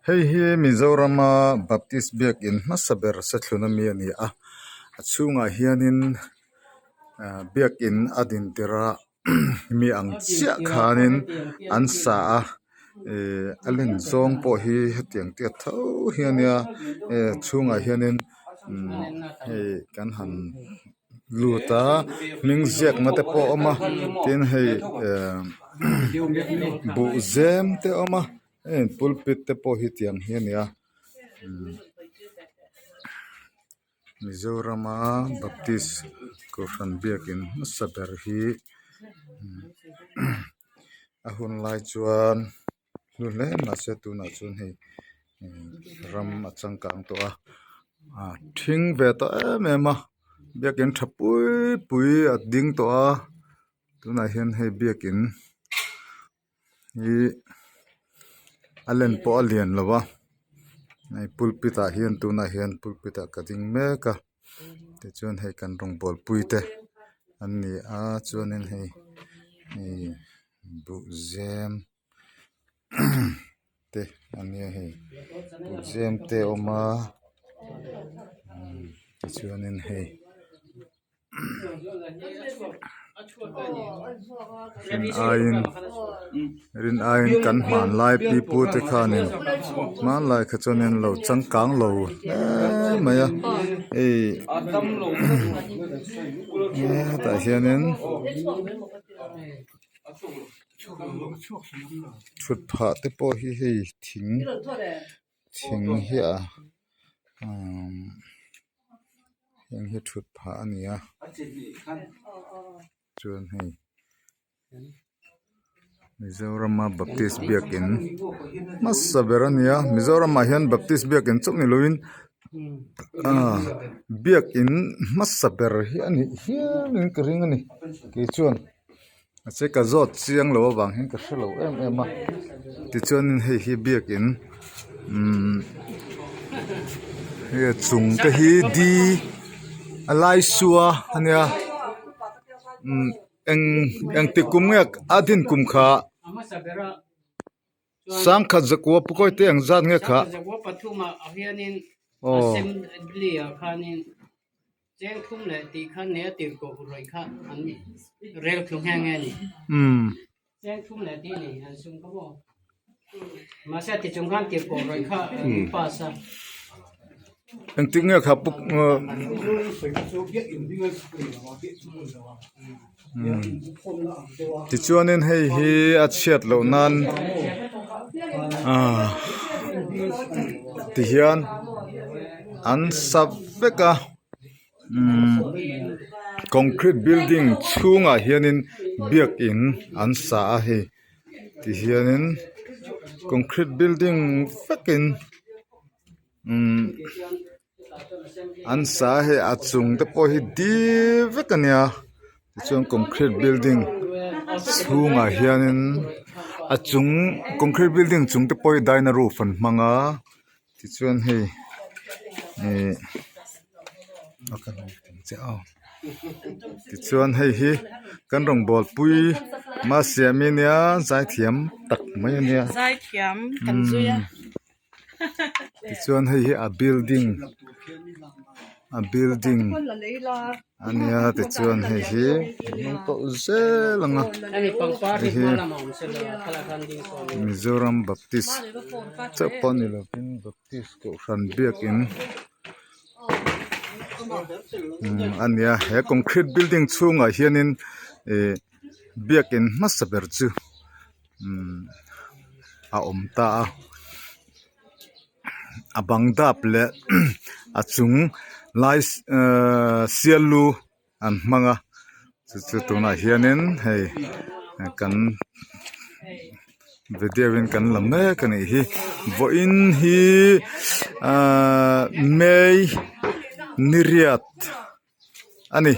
Hei hi Mizorama Baptist biakin hmasa ber sathlun ami a ni a a chhungah hianin ah biakin a din tirh a mi ang chiah khanin an sa a ihh a len zawng pawh hi hetiang tiat tho hi a nia eh chhungah hianin umm hei kan han lut a hming ziakna te pawh a awm a tin hei ehh buh zem te a awm a heng pulpit te pawh hi tiang hi a ni a umm Mizorama Baptist kohhran biakin hmasa ber hi a hun lai chuan hlu hle mahse tunah chuan hei ram a changkang tawh a ah ṭhing ve tawh em em a biakin ṭha pui pui a ding tawh a tunah hian hei biakin hi a len pawh a lian lo a hei pulpit ah hian tunah hian pulpit ah ka ding mek a tichuan hei kan rawngbawl pui te an ni a chuanin hei ihh buhzem te a nia hei buhzem te a awm a tichuanin hei. Rin aiin rin aiin kan hmanlai pi pu te khanin hmanlai kha chuanin lo changkang lo hle mai a hei hetah hianin thut phah te pawh hi hei thing thing hi a umm. Heng hi thut phah a ni a chuan hei Mizorama Baptist biakin hmasa ber a ni a Mizoramah hian Baptist biakin chauh ni lovin ah biakin hmasa ber hi a nih hial in ka ring a ni kei chuan mahse ka zawt chiang lo avang hian ka hre lo em em a tichuanin hei hi biakin umm hei a chung te hi di a lai sua a nia umm eng engtik kum nge a din kum kha sangkhat zakua pakawi te ang zat nge kha aw. Engtik nge kha puk tichuanin hei hi a chhiat loh nan ah tihian an sa vek a umm concrete building chhungah hianin biakin an sa a hei tihianin concrete building vekin umm an sa a hei a chung te pawh hi dil vek a nia tichuan concrete building chhungah hianin a chung concrete building chung te pawh hi dina roof an hmang a tichuan hei ihh tichuan hei hi kan rawngbawl pui Masiami nia zaithiam tak mai a nia. Tichuan hei hi a building a building a nia tichuan hei hi a hnung tawh zel ang a hei hi Mizoram Baptist chauh pawh ni lovin Baptist kohhran biakin a nia he concrete building chhungah hianin ih biakin hmasa ber chu. A awm ta a a bang dap leh a chung lai ehh sial lu an hmang a chu chu tunah hianin hei kan video in kan la mek a nih hi vawiin hi ahh may niriat a ni.